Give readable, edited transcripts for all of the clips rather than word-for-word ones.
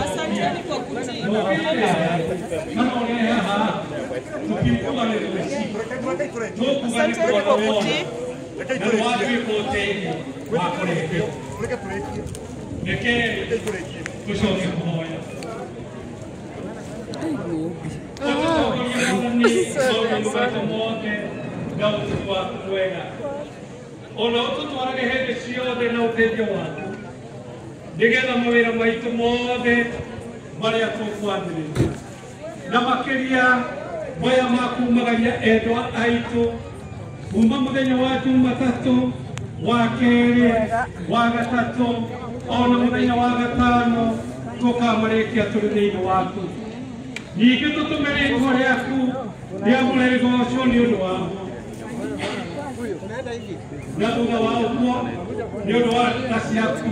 Asanteni kwa kutii. Asanteni kwa kutii. Nigetha mawira maitu mothe maria tukwambiriria na makiria maya makumagaria endwa aitu kuma muthenya wa Jumatatu wa keri wa gatatu ona muthenya wa gatano tukamarikia turi thiini waku. Ningĩ tũtũme rĩĩtwa rĩaku rĩamũre rĩgoocwo nĩ ũndũ waguo, na thutha wa ũguo nĩ ũndũ wa tha ciaku.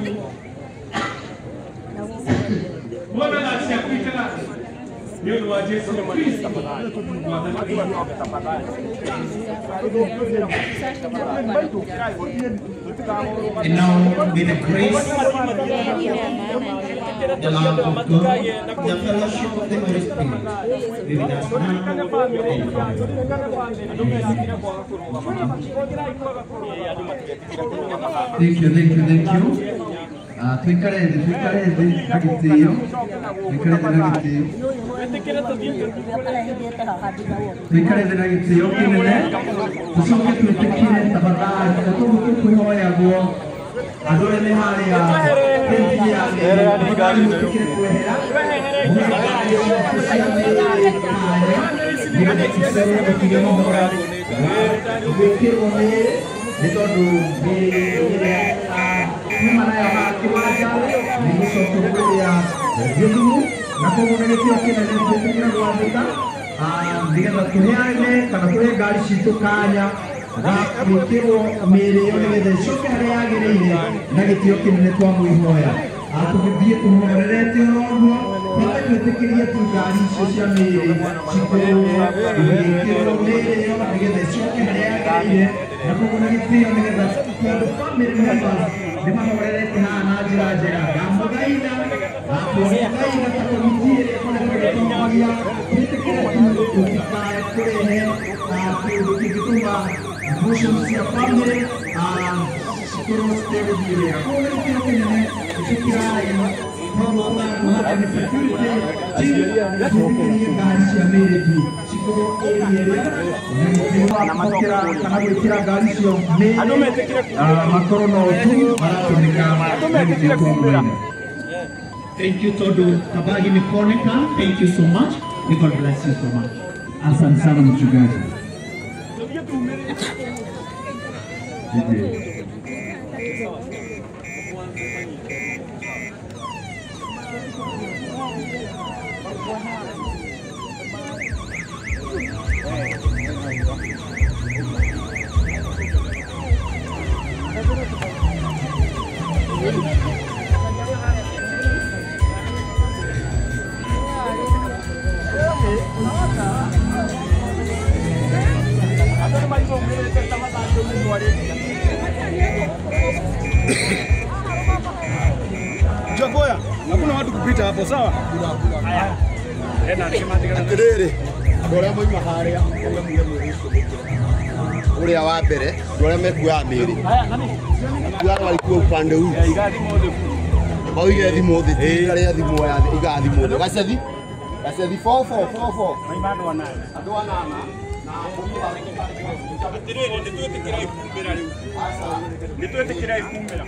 Bwana tha ciaku itega nĩ ũndũ wa Jesũ Kristo Mwathani. And now, may the grace, the love of God, the fellowship of the Holy Spirit be with us now and forever. Thank you, thank you, thank you. Tuikare thĩ na gĩtĩo, tuikare thĩ na gĩtĩo, tuikare thĩ na gĩtĩo kĩnene, tũcoke twĩtĩkĩre tafadhali, na koguo tũkwĩhoyagwo andũ arĩa me harĩa benji ya mĩĩrĩ, tafadhali mwĩtĩkĩre kwehera, cia mĩĩrĩ harĩa, nĩgetha tũcerwo tũkĩgĩa mũhora gwĩkĩrwo mĩĩrĩ, nĩ tondũ mĩĩrĩ ĩrĩa kuma nayo haha kĩwanja nĩ gũcokio kũrĩa Gĩthumo, na koguo na gĩtĩo kĩnene twĩtĩkĩra gwathĩka nĩgetha tũheane kana tũhe ngari citũ kanya ga gwĩkĩrwo mĩĩrĩ ĩyo nĩgetha ĩcoke harĩa yagĩrĩire na gĩtĩo kĩnene twamwĩhoya. Tũgĩthiĩ tũhorerete oro ũguo, twambe twĩtĩkĩrie tu ngari icio cia mĩĩrĩ cikorwo igĩkĩrwo mĩĩrĩ ĩyo nĩgetha ĩcoke harĩa yagĩrĩire, na koguo na gĩtĩo nĩgetha tondũ family members nĩ mahorerete haha na njĩra njega. Ndamũthaitha twamũthaitha ta komiti ĩrĩa ĩkoretwo ĩgĩtongoria twĩtĩkĩre tu tũtikae kũrehe kĩndũ kĩngĩtũma emotions cia family cikorwo citegũthiĩ wega. Koguo na gĩtĩo kĩnene ĩtĩkĩrai tondũ haha nĩ security team, twĩtĩkĩrie ngari cia mĩĩrĩ tu cikorwo area ĩrĩa na gĩtĩo kana gwĩkĩra ngari icio mĩĩrĩ makorwo no tu maratũmĩka na gĩtĩo twamũthaitha. Thank you tondu kabagi nĩ koneka. Thank you so much. May God bless you so much. Asante sana mchungaji. DJ. Jagoya, hakuna watu kupita hapo, sawa? Atiriri, andũ arĩa moima harĩa ũrĩa wa mbere, andũ arĩa mekuoya mĩĩrĩ kuoya walikuwa upande huu, maũige thimũ thĩ, ti arĩa thimũ iga thimũ thĩ, gacethi gacethi 4444 andũ anana. Atiriri, nĩ twĩtĩkĩra ikumbĩra rĩu, nĩ twĩtĩkĩra ikumbĩra.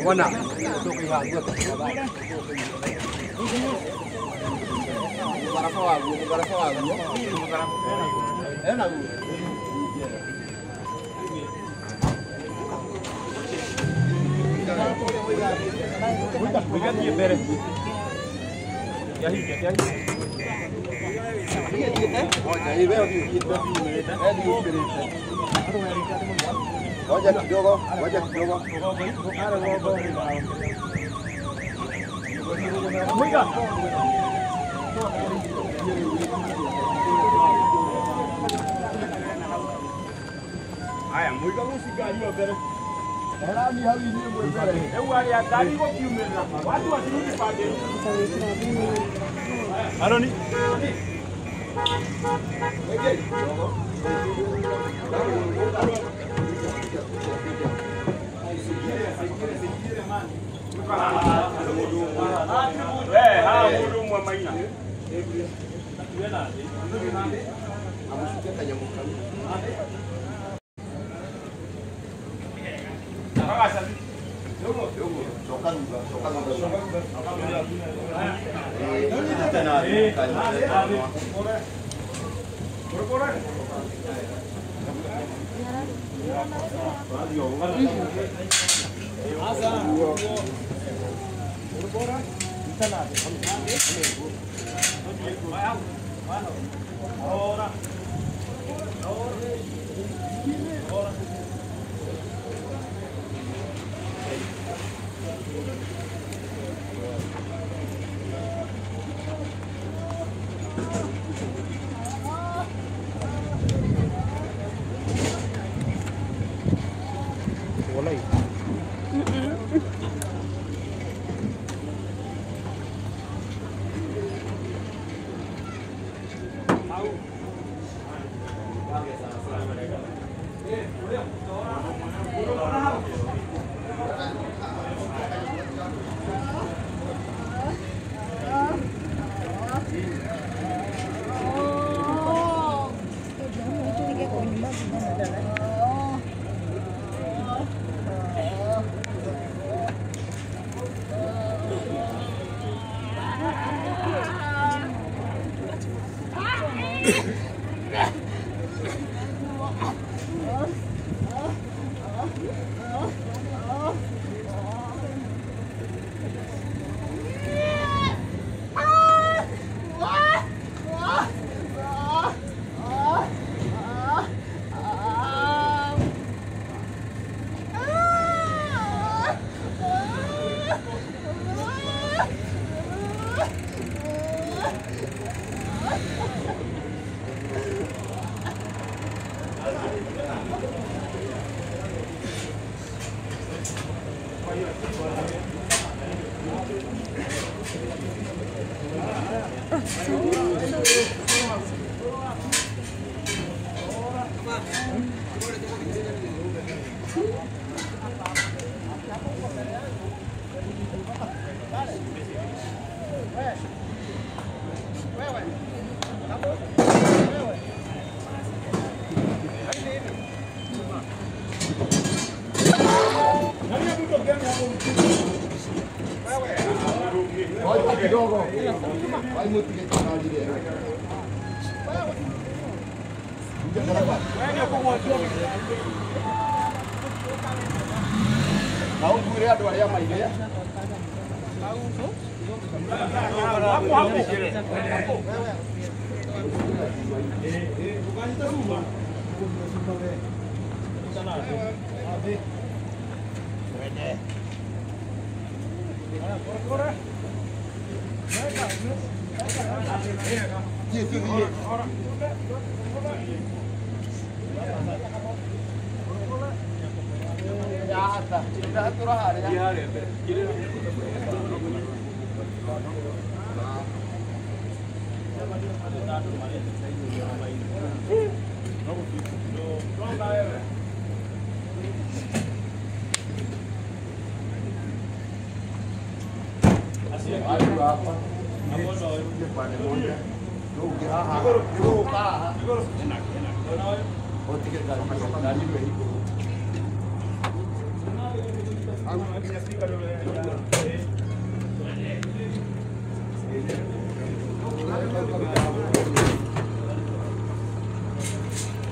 Wana. Mũtharaba waguo, mũtharaba waguo. Ena guo. Mũigathiĩ mbere. Yahinga, yahinga. Ngoja kidogo, ngoja kidogo. Muiga. Haya, muiga gucikari yo mbere. Herani hau inyuĩ mwĩ mbere. Rĩu arĩa ngari gũkiumĩrĩra. Watu wasirudi pande. Aroni.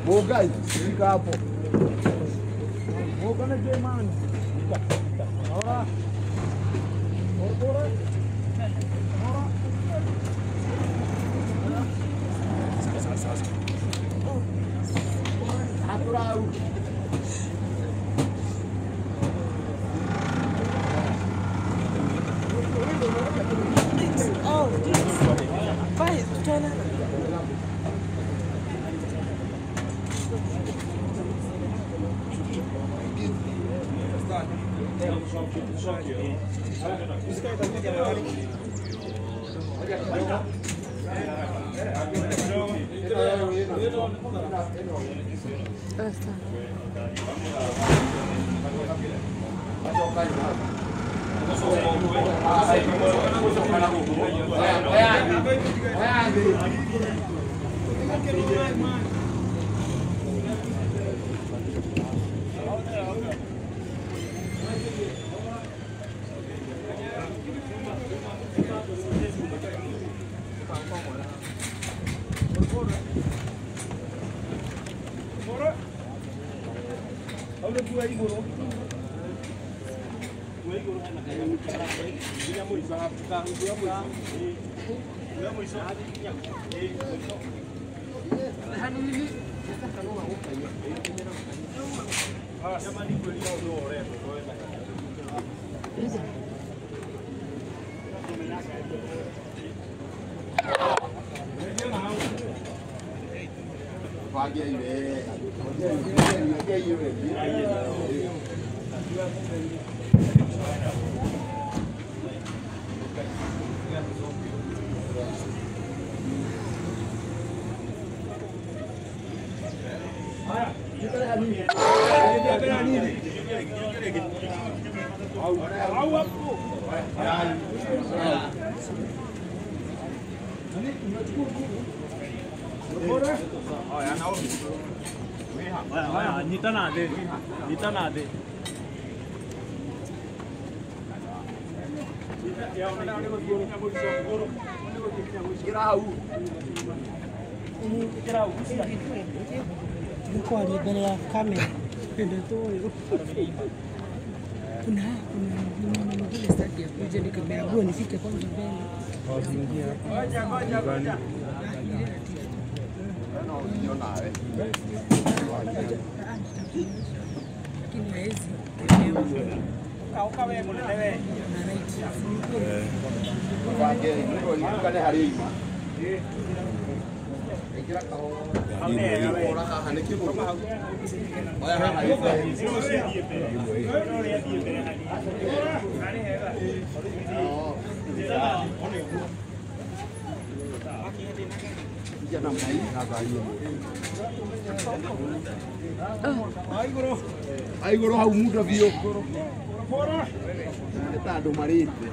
Mungai, fika hapo. Mugana Jemani. Ora. Ora. Ora. Aturau. Oh, bye, tutaona. Nyitanade. Niko mbele ya kamera. Kuna mama mwingine sitaki akuje, nikaambiwa nifike kwanza mbele. Ngoja ngoja. Lakini hawezi. Kauka wewe mwenyewe. Aigoro hau muda biũ nĩ ta andũ marĩte.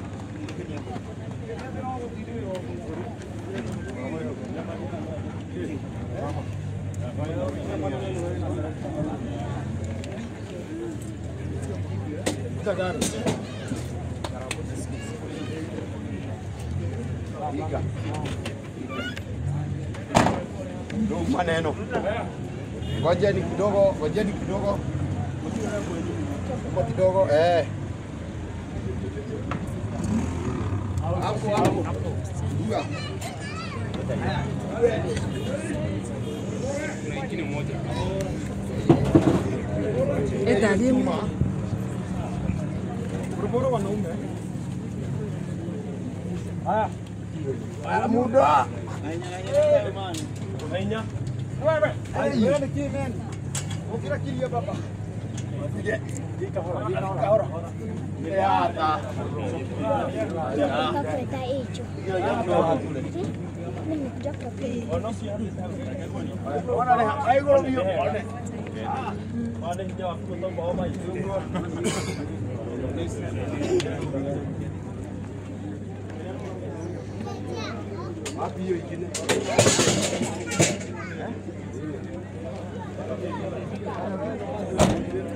Ndio maneno. Ngojeni kidogo, ngojeni kidogo. Kwa kidogo eh. Hapo hapo. Dua. Etalimu. Boroboro wanaume. Haya. Haya muda. Ainya. Wewe. Wewe ni kimen. Ukira kilia baba.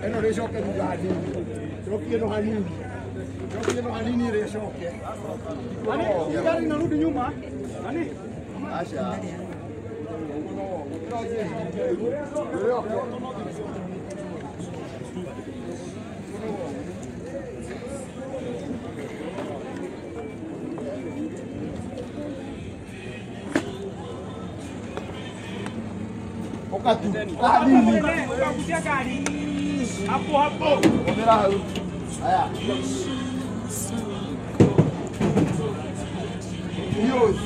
Eno rĩcoke thutha hanini. Cokie ĩno hanini. Cokie ĩno hanini rĩcoke. Nani? Gari inarudi nyuma. Nani? Hapo hapo. Haya. Dios.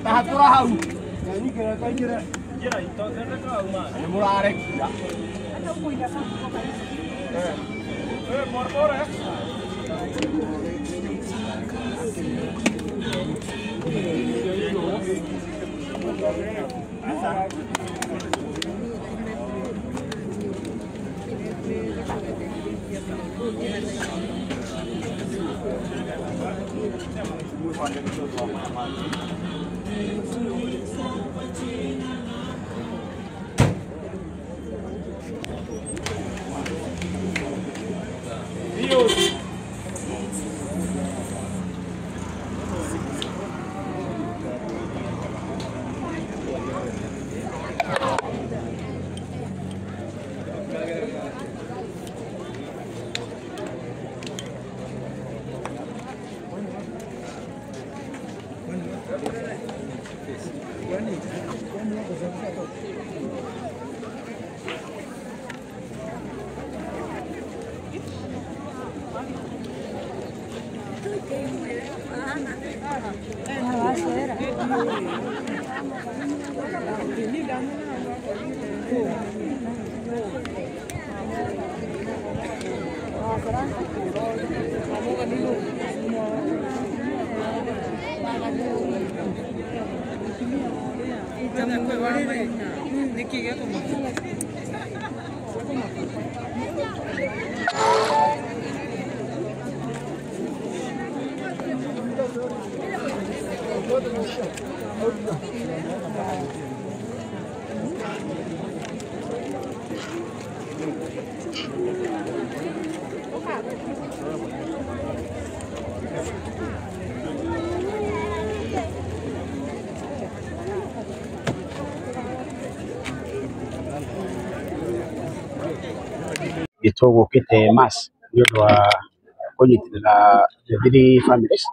Tahatura hau. Gĩtũgũkĩte mass nĩ ũndũ wa kũnyitĩrĩra the three families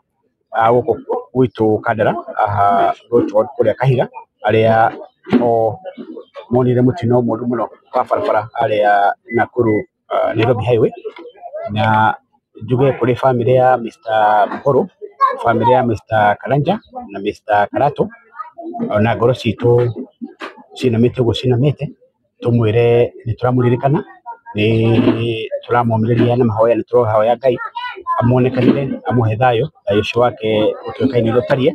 gũkũ gwitũ Kandara haha kũrĩa Kahiga arĩa o monire mũtino mũũru mũno wa barabara harĩa Nakuru Nairobi Highway na njuge kũrĩ family ya Mr. Mũkũrũ, family ya Mr. Karanja na Mr. Karato ona ngoro citũ cinamĩte ũguo cinamĩte tumwĩre nĩ tũramũririkana nĩ tũramũmĩrĩria na mahoya nĩ tũrahoya Ngai amuonekanĩre amũhe thayũ thayũ ũcio wake ũtuĩkaine ũrĩa ũtariĩ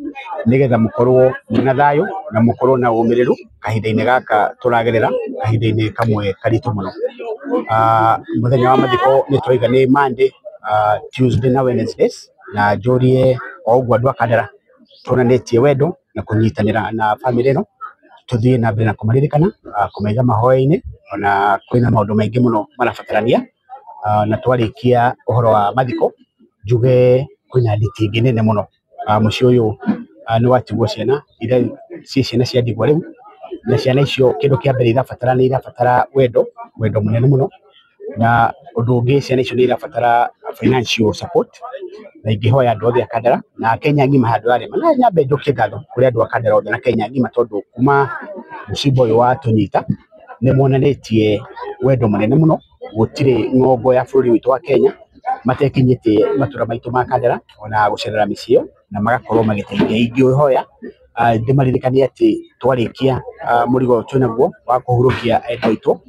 nĩgetha mũkorwo mwĩna thayũ na mũkorwo na ũmĩrĩru kahinda-inĩ gaka tũragerera kahinda-inĩ kamwe karitũ mũno. Mũthenya wa mathiko nĩ twaiga nĩ Monday, Tuesday na Wednesdays na njũrie o ũguo andũ a Kandara tuonanĩtie wendo na kũnyitanĩra na bamĩrĩ ĩno tuthiĩ na mbere na kũmaririkana kũmaiga mahoya-inĩ ona kwĩna maũndũ maingĩ mũno marabatarania na twarĩkia ũhoro wa mathiko njuge kwĩna nditi ĩngĩ nene mũno. Mũciĩ ũyũ nĩ watigwo ciana iria ciĩ ciana cia ndigwa rĩu na ciana icio kĩndũ kĩa mbere irabatara nĩ irabatara wendo wendo mũnene mũno na ũndũ ũngĩ ciana icio nĩ irabatara financial support na ingĩhoya andũ othe a Kandara na Kenya ng'ima handũ yarema na nyambe njokie ngatho kũrĩ andũ a Kandara othe na Kenya ng'ima tondũ kuma mũcimba ũyũ watũnyita nĩ monanĩtie wendo mũnene mũno gũtirĩ ng'ongo ya bũrũri witũ wa Kenya matekinyĩtie matũra maitũ ma Kandara ona gũcerera mĩciĩ ĩyo na magakorwo magĩteithia. Ingĩhoya ndĩmaririkanie atĩ twarĩkia mũrigo ũyũ twĩnaguo wa kũhurũkia endwa aitũ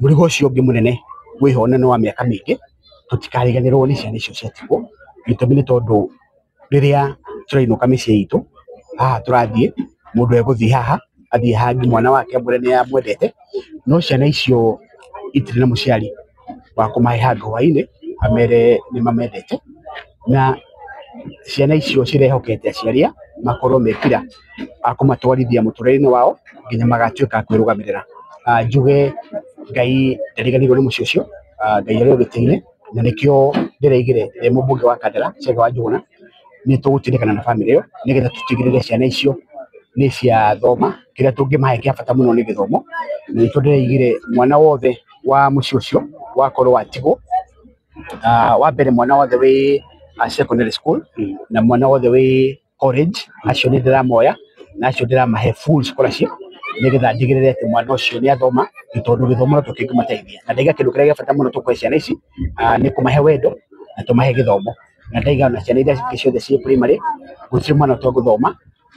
mũrigo ũcio ũngĩ mũnene wĩho na nĩ wa mĩaka mĩingĩ tũtikariganĩrwo nĩ ciana icio ciatigwo gĩtũmi nĩ tondũ rĩrĩa tũrainũka mĩciĩ itũ haha tũrathiĩ mũndũ egũthiĩ haha athiĩ hangi mwana wake amwĩre nĩ amwendete no ciana icio itirĩ na mũciari wa kũmahe handũ hwainĩ amere nĩ mamendete na Ciana icio cirehokete aciari makorwo mekira a kũmatwarithia mũtũrĩre-inĩ wao nginya magatuĩka a kwĩrũgamĩrĩra. Njuge Ngai ndariganĩirwo nĩ mũciĩ ũcio, Ngai arĩ o gĩtĩ-inĩ, na nĩkĩo ndĩraigire ndĩ mũmbunge wa Kandara Chege wa Njuguna nĩ tũgũtindĩkana na bamĩrĩ ĩyo nĩgetha tũtigĩrĩre ciana icio nĩ ciathoma. Kĩrĩa tũngĩmahe kĩa bata mũno nĩ gĩthomo, na nĩkĩo ndĩraigire mwana wothe wa mũciĩ ũcio wakorwo watigwo, wa mbere mwana wothe wĩ secondary school na mwana wothe wĩ college, acio nĩ ndĩramoya na acio ndĩramahe full scholarship nĩgetha ndigĩrĩre atĩ mwana ũcio nĩ athoma, nĩ tondũ gĩthomo nokĩo kĩngĩmateithia. Na ndaiga kĩndũ kĩrĩa gĩa bata mũno tũkũhe ciana ici nĩ kũmahe wendo na tũmahe gĩthomo. Na ndaiga ona ciana iria ingĩ ciothe ciĩ primary gũtirĩ mwana ũtegũthoma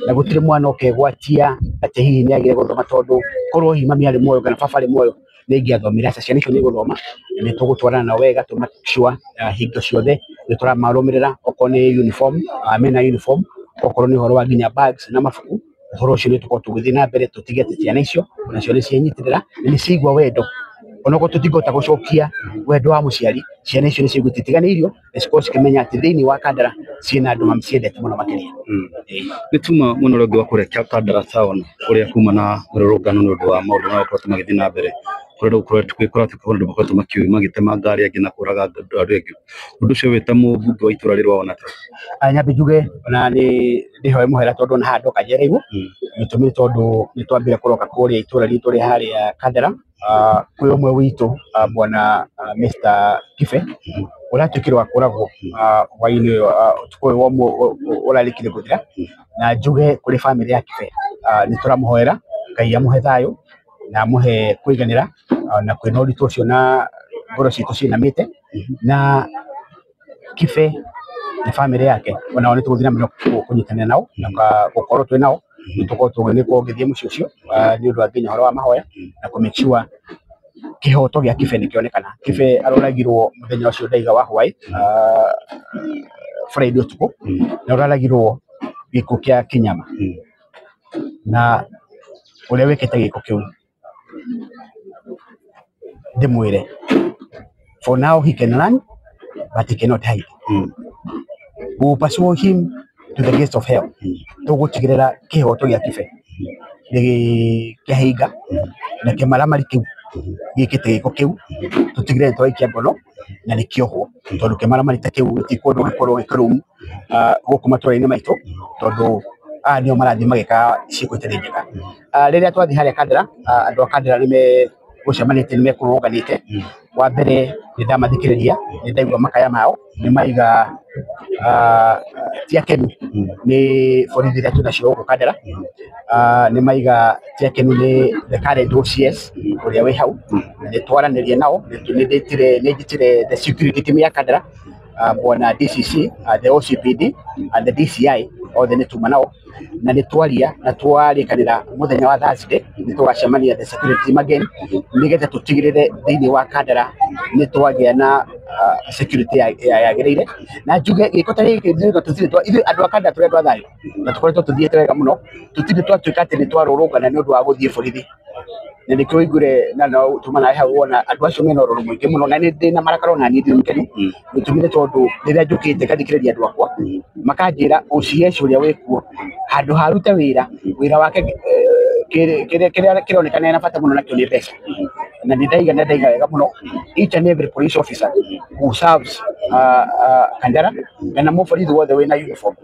na gũtirĩ mwana ũkegwatia atĩ hihi nĩ agire gũthoma tondũ korwo hihi mami arĩ muoyo kana baba arĩ muoyo nĩ ingĩathomire. Aca, ciana icio nĩ igũthoma na nĩ tũgũtwarana nao wega tũ make sure hingo ciothe nĩ tũramarũmĩrĩra, okorwo nĩ uniform mena uniform, okorwo nĩ ũhoro wa nginya bags na mabuku, ũhoro ũcio nĩ tũkorwo tũgĩthiĩ na mbere tũtige atĩ ciana icio onacio nĩ ciĩnyitĩrĩra na nĩ ciaigua wendo. Onokorwo tũtingĩhota gũcokia wendo wa mũciari, ciana icio nĩ ciaigua itiganĩirio na cikorwo cikĩmenya atĩ thĩinĩ wa Kandara ciĩna andũ maciendete mũno makĩria. Nĩ tuma mwena ũrĩa ũngĩ wa kũrĩa Kandara town kũrĩa kuma na mĩrũrũngano nĩ ũndũ wa maũndũ marĩa makoretwo magĩthiĩ na mbere kũrĩa gũkoretwo andũ makoretwo magĩtema ngari angĩ na kũraga andũ angĩ. Ũndũ ũcio wĩ ta mũmbunge wa itũra rĩrĩ wawona atĩa? Nyambe njuge ona nĩ ndĩhoe mũhera tondũ ona haha ndoka njereirwo, gĩtũmi nĩ tondũ nĩ twambire kũroka kũrĩa itũra ritũ rĩa harĩa Kandara, kwĩ ũmwe witũ bwana Mr. Kibe ũratuĩkire wa kũragwo hwaĩ-inĩ ũyũ, ũtukũ ũyũ wa ũrarĩkire gũthira. Na njuge kũrĩ bamĩrĩ ya Kibe nĩ tũramũhoera Ngai amũhe thayũ na amũhe kũiganĩra na kwĩna ũritũ ũcio na ngoro citũ cinamĩte. Na Kibe na bamĩrĩ yake onao nĩ tũgũthiĩ na mbere kũnyitanĩra nao na gũkorwo twĩ nao, nĩ tũkorwo nĩkorwo ngĩthiĩ mũciĩ ũcio nĩ ũndũ wa nginya ũhoro wa mahoya na kũ make sure kĩhoto gĩa Kibe nĩ kĩonekana. Kibe aroragirwo mũthenya ũcio ndaiga wa hwaĩ, Friday ũtukũ, na ũraragirwo gĩkuũ kĩa kĩnyama, na ũrĩa wĩkĩte gĩko kĩu ndĩmwĩre for now he can run but he cannot hide. We will pursue him to the gates of hell. Tũgũtigĩrĩra kĩhoto gĩa Kibe nĩ kĩahinga na kĩmaramari kĩu gĩkĩte gĩko kĩu tũtigĩrĩre nĩ twaikia ngono na nĩ kĩohwo, tondũ kĩmaramari ta kĩu gĩtikwendwo gĩkorwo gĩkĩrũmu gũkũ matũra-inĩ maitũ, tondũ aya nĩo marathiĩ magĩka ciĩko itarĩ njega. Rĩrĩa twathiĩ harĩa Kandara, andũ a Kandara nĩ megũcemanĩtie, nĩ mekũrũrũnganĩte. Wa mbere nĩ ndamathikĩrĩria, nĩ ndaigua makaya mao, nĩ maiga ti akenu nĩ borithi iria twĩnacio gũkũ Kandara, nĩ maiga ti akenu nĩ the current OCS ũrĩa wĩ hau, na nĩ twaranĩria nao, nĩ ndĩtire nĩ njĩtire the security team ya Kandara, bwana DCC, the OCPD and the DCI, othe nĩ tuma nao na nĩ twaria na twarĩkanĩra mũthenya wa Thursday nĩ tũgacemania the security team again nĩgetha tũtigĩrĩre thĩinĩ wa Kandara nĩ twagĩa na security yagĩrĩire. Na njuge gĩko ta gĩkĩ ithuĩ tũtirĩ ithuĩ andũ a Kandara tũrĩ andũ a thayũ na tũkoretwo tũthiĩte wega mũno, tũtirĩ twatuĩka atĩ nĩ twarũrũngana nĩ ũndũ wa gũthiĩ borithi, na nĩkĩo ũiguire na no tuma nawe hau wona andũ acio mena ũrũrũ mũingĩ mũno, na nĩ ndĩna marakara ona niĩ ndirĩ mũkenu. Gĩtũmi nĩ tondũ rĩrĩa njũkĩte ngathikĩrĩria andũ akwa makanjĩra OCS ũrĩa wĩkuo handũ ha arute wĩra, wĩra wake kĩrĩa kĩronekana ena bata mũno nakĩo nĩ mbeca. Na nĩ ndaiga na ndaiga wega mũno each and every police officer who serves Kandara kana mũborithi wothe wĩna uniform,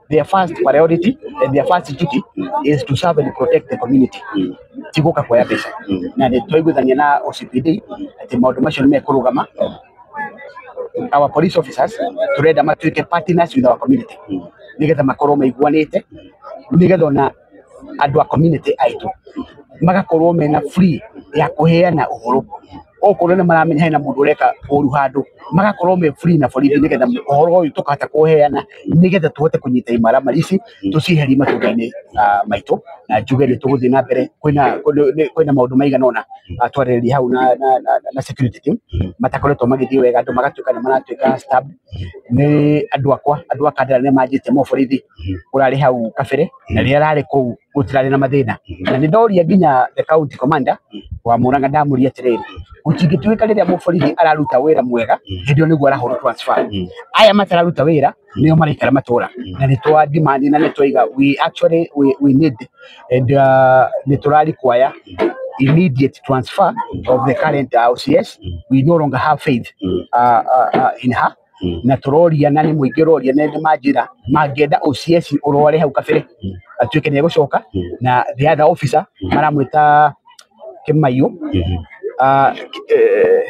their first priority and their first duty is to serve and protect the community, ti gũka kuoya mbeca. Na nĩ twaiguithania na OCPD atĩ maũndũ macio nĩ mekũrũgama. Our police officers turenda matuĩke partners with our community nĩgetha makorwo maiguanĩte, nĩgetha ona andũ a community aitũ magakorwo mena free ya kũheana ũhoro, okorwo nĩ maramenya hena mũndũ ũreka ũru handũ, magakorwo me free na borithi nĩgetha ũhoro ũyũ tũkahota kũheana nĩgetha tũhote kũnyita imaramari ici tũcieherie matũra-inĩ maitũ. Na njuge nĩ tũgũthiĩ na mbere, kwĩna maũndũ maigana ũna twarĩrĩria hau na security team matakoretwo magĩthiĩ wega, andũ magatuĩka nĩ maratuĩka stabbed nĩ andũ akwa. Andũ a Kandara nĩ manjĩtie mũborithi ũrarĩ hau kabere na rĩrĩa ararĩ kũu Gũtirarĩ na mathĩna na nĩ ndoria nginya the county commander wa Murang'a ndamũria atĩrĩrĩ, gũtingĩtuĩka rĩrĩa mũborithi araruta wĩra mwega hĩndĩ ĩyo nĩguo arahũrwo transfer, aya matararuta wĩra nĩo maraikara matũra, na nĩ twa demand na nĩ twaiga we actually we need and nĩ tũra require immediate transfer of the current OCS. We no longer have faith in her. Na tũroria na nĩ mũingĩ ũroria na nĩ manjĩra mangĩenda OCS ũrware hau kabere atuĩke nĩ egũcoka, na the other officer maramwĩta Kĩmaiyũ,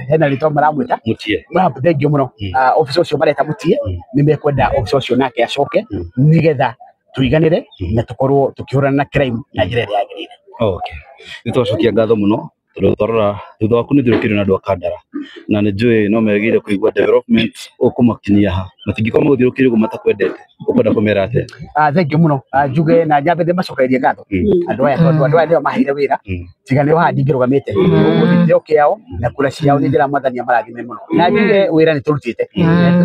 hena rĩtwa maramwĩta Mutie. Thengiũ mũno. Officer ũcio mareta Mutie, nĩ mekwenda officer ũcio nake acoke nĩgetha tũiganĩre na tũkorwo tũkĩhũrana na crime na njĩra ĩrĩa yagĩrĩire. Okay. Nĩ twacokia ngatho mũno tondũ twarora thutha waku nĩ thiũrũkĩirio na andũ a Kandara na nĩ njũĩ no merĩgĩrĩire kũigua development ũkũmakinyia ha, matingĩkorwo magũthiũrũkĩirie ũguo matakwendete, ũkwenda kũmera atĩa? Thengiũ mũno. Njuge na nyambe ndĩmacokerie ngatho andũ aya tondũ andũ aya nĩo maheire wĩra, tiga nĩo haha ndingĩrũgamĩte. Ũguo gĩtĩo kĩao na kura ciao nĩ njĩra Mwathani amarathime mũno, na njuge wĩra nĩ tũrutĩte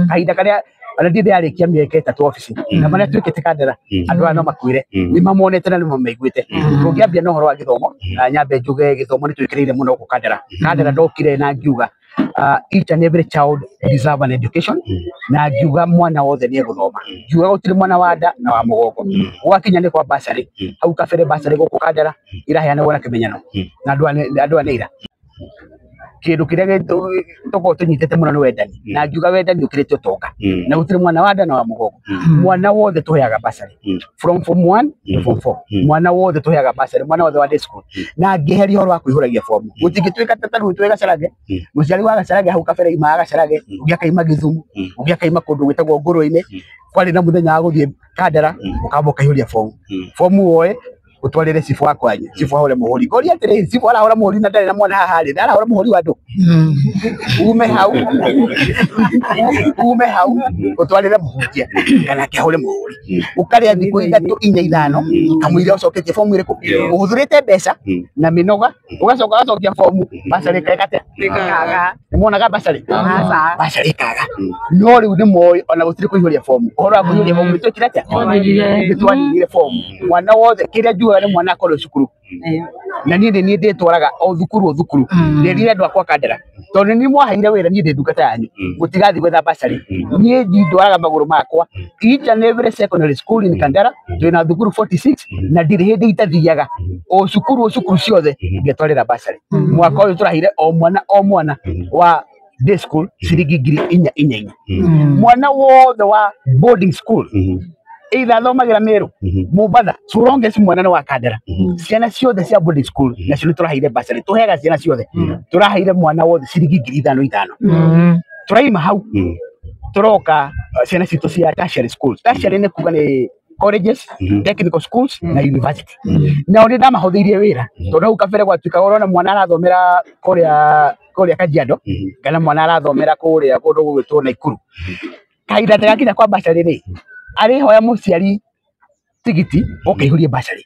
kahinda karĩa ona ndirĩ ndĩrarĩkia mĩaka 3 obici na marĩa twĩkĩte Kandara, andũ aya no makwĩre nĩ mamonete na nĩ mamaiguĩte. Tũngĩambia na ũhoro wa gĩthomo, nyambe njuge gĩthomo nĩ twĩkĩrĩire mũno gũkũ Kandara. Kandara ndokire na ngiuga each and every child deserve an education, na ngiuga mwana wothe nĩ egũthoma, ngiuga gũtirĩ mwana wa nda na wa mũgongo. Gwakinya nĩ kwa bursary, hau kabere bursary gũkũ Kandara iraheanagwo na kĩmenyano na andũ aya nĩ ira kĩndũ kĩrĩa tũkoragwo tũnyitĩte mũno nĩ wendani, na ngiuga wendani ũkĩrĩte ũtonga, na gũtirĩ mwana wa nda na wa mũgongo. Mwana wothe tũheaga bursary from form 1 to form 4, mwana wothe tũheaga bursary, mwana wothe wa day school, na ngĩheria ũhoro wa kũihũragia fomu. Gũtingĩtuĩka ta rĩu twĩ Gacarage, mũciari wa Gacarage hau kabere imaga Gacarage, ũngĩ akaima Gĩthumo, ũngĩ akaima kũndũ gwĩtagwo Ngũrũ-inĩ, kwarĩ na mũthenya wa gũthiĩ Kandara ũkamba ũkaihũria fomu, fomu woe utwarire cibu wa kwanyu, cibu ahũre mũhũri. Ngoria atĩrĩrĩ, cibu arahũra mũhũri na ndarĩ na mwana haha rĩ, arahũra mũhũri wa andũ. Ume hau, ume hau utwarire mũhunjia kana akĩhũre mũhũri, ũkarĩa thikũ 3 4 5 kamũira ũcoketie fomu ĩrĩkũ, ũhũthĩrĩte mbeca na mĩnoga, ũgacoka ũgacokia fomu bursary ĩkaga atĩa? Nĩmuonaga bursary? Bursary ĩkaga. No rĩu nĩ moĩ ona gũtirĩ kũihũria fomu. Ũhoro wa kũihũria fomu nĩtwekire atĩa? Nĩtwaninire fomu. Mwana wothe kĩrĩa njugaga nĩ mwana akorwo cukuru, na niĩ nĩ niĩ ndĩtwaraga o thukuru o thukuru, ndĩrire andũ akwa Kandara tondũ nĩ mwaheire wĩra, niĩ ndĩ ndungata yanyu, mũtigathiĩ gwetha bursary, niĩ ndwaraga magũrũ makwa. Each and every secondary school in Kandara twĩna thukuru 46 na ndirĩ hĩndĩ itathiaga o cukuru o cukuru ciothe ngetwarĩra bursary. Mwaka ũyũ tũraheire o mwana o mwana wa day school ciringi 4,000 4,000, mwana wothe wa boarding school either athomagĩra Meru, Mombatha, so long as mwana nĩ wa Kandara, ciana ciothe cia boarding school nacio nĩ tũraheire bursary, tũheaga ciana ciothe, tũraheire mwana wothe ciringi 5,000 5,000. Tũraima hau tũroka ciana citũ cia tertiary schools. Tertiary nĩ kuga nĩ colleges, technical schools na university. Nao nĩ ndamahũthĩirie wĩra tondũ hau kabere gwatuĩkaga ũrona mwana arathomera kũrĩa Kajiado kana mwana arathomera kũrĩa kũndũ gũgwĩtwo Naikuru, kahinda ta gakinya kwa bursary rĩ, arĩhoya mũciari tigiti ũkaihũrie bursary.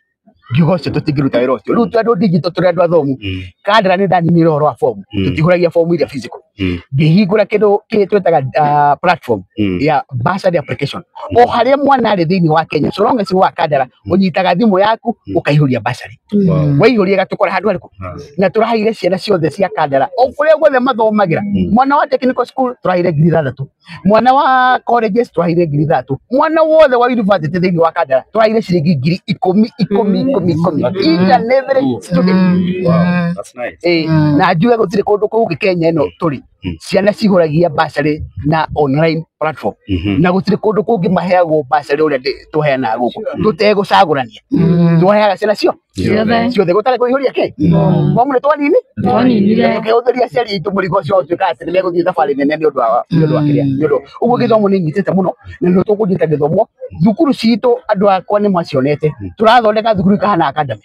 Ngiuga ũcio tũtingĩruta wĩra ũcio, rĩu twĩ andũ digital, tũrĩ andũ athomu. Kandara nĩ ndaninire ũhoro wa fomu, tũtihũragia fomu iria physical, ngĩhingũra kĩndũ kĩrĩa twĩtaga platform ya bursary application, o harĩa mwana arĩ thĩinĩ wa Kenya, so long as wa Kandara ũnyitaga thimũ yaku ũkaihũria bursary, waihũria ĩgatũkora handũ harĩkũ, na tũraheire ciana ciothe cia Kandara o kũrĩa guothe mathomagĩra. Mwana wa technical school tũraheire 6,000, mwana wa colleges tũraheire 3,000, mwana wothe wa university thĩinĩ wa Kandara tũraheire ciringi 10,000 10,000 10,000 10,000, each and every student. Wow, that's nice. Na njuge gũtirĩ kũndũ kũngĩ Kenya ĩno tũrĩ ciana cihũragia bursary na online platform, na gũtirĩ kũndũ kũngĩ maheagwo bursary ũrĩa tũheanaga gũkũ tũtegũcagũrania, tũheaga ciana ciothe gũtarĩ kũihũria kĩ bomu nĩ twaninire, tũkĩhũthĩria aciari aitũ mũrigo ũcio ũtuĩka atĩ nĩmegũthiĩ thabarĩ nene nĩ ũndũ wa kĩrĩa nĩ ũndũ ũguo. Gĩthomo nĩ nyitĩte mũno na nĩ tũkũnyita gĩthomo thukuru citũ, andũ akwa nĩ macionete, tũrathondeka thukuru ikahana academy,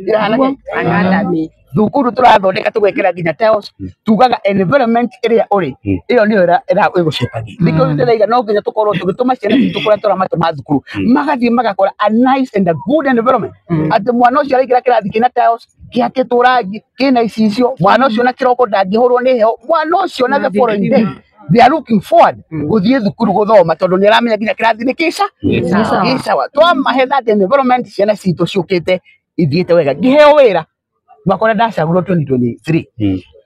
irahana academy thukuru tũrathondeka tũgekĩra nginya tiles, tugaga environment ĩrĩa ũrĩ ĩyo nĩyo ĩgũcepagia. Nĩkĩo ndĩraiga no nginya tũkorwo tũgĩtũma ciana citũ kũrĩa tũramatũma thukuru, magathiĩ magakora a nice and a good environment, atĩ mwana ũcio araingĩra kĩrathi kĩna tiles, kĩhakĩtwo rangi, kĩna icicio, mwana ũcio na kĩroko ndangĩhũrwo nĩ heho, mwana ũcio na the following day They are looking forward gũthiĩ thukuru gũthoma tondũ nĩ aramenya nginya kĩrathi nĩ kĩca gĩ sawa. Twamahe that environment, ciana citũ ciũkĩte ithiĩte wega. Ngĩheo wĩra mwaka ũrĩa ndacagũrwo 2023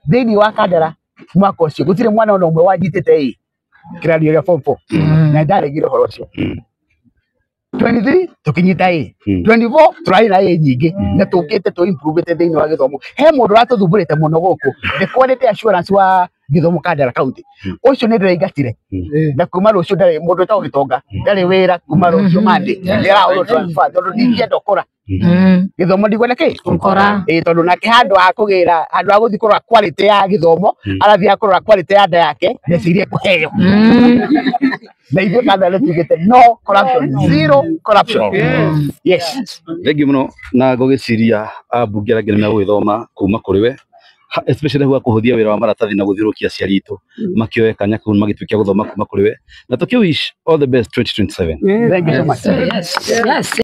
thĩinĩ wa Kandara, mwaka ũcio gũtirĩ mwana ona ũmwe wanjitĩte ĩ kĩrathi gĩa form 4 na ndaregire ũhoro ũcio. 23 tukinyita ĩ, 24 tũrarĩ na ĩ nyingĩ na tũkĩte tũ improvete thĩinĩ wa gĩthomo. He mũndũ ũratũthumbũrĩte mũno gũkũ, the quality assurance wa gĩthomo Kandara County, ũcio nĩ ndĩraingatire na kuma rũciũ ndarĩ mũndũ wĩtagwo Gĩtonga, ndarĩ wĩra kuma rũciũ Monday, nĩ arahũrwo transfer tondũ ndingĩenda ũkora gĩthomo, ndikwenda kĩ Ũkora. Ĩ tondũ nake handũ ha kũgĩra, handũ ha gũthiĩ kũrora quality ya gĩthomo, arathiĩ kũrora quality ya nda yake, mbeca iria ekũheo. Na ithuĩ Kandara nĩ no corruption, zero corruption, yes. Thengiũ mũno, na ngũgĩciria ambunge arĩa angĩ nĩ megũgĩthoma kuma kũrĩ we, especially hau kũhũthia wĩra wa maratathi na gũthiũrũkia aciari aitũ, makĩoe kanya kau magĩtuĩke a gũthoma kuma kũrĩ we, na tũkĩ wish all the best 2027. Thank you so much. Yes. Yes.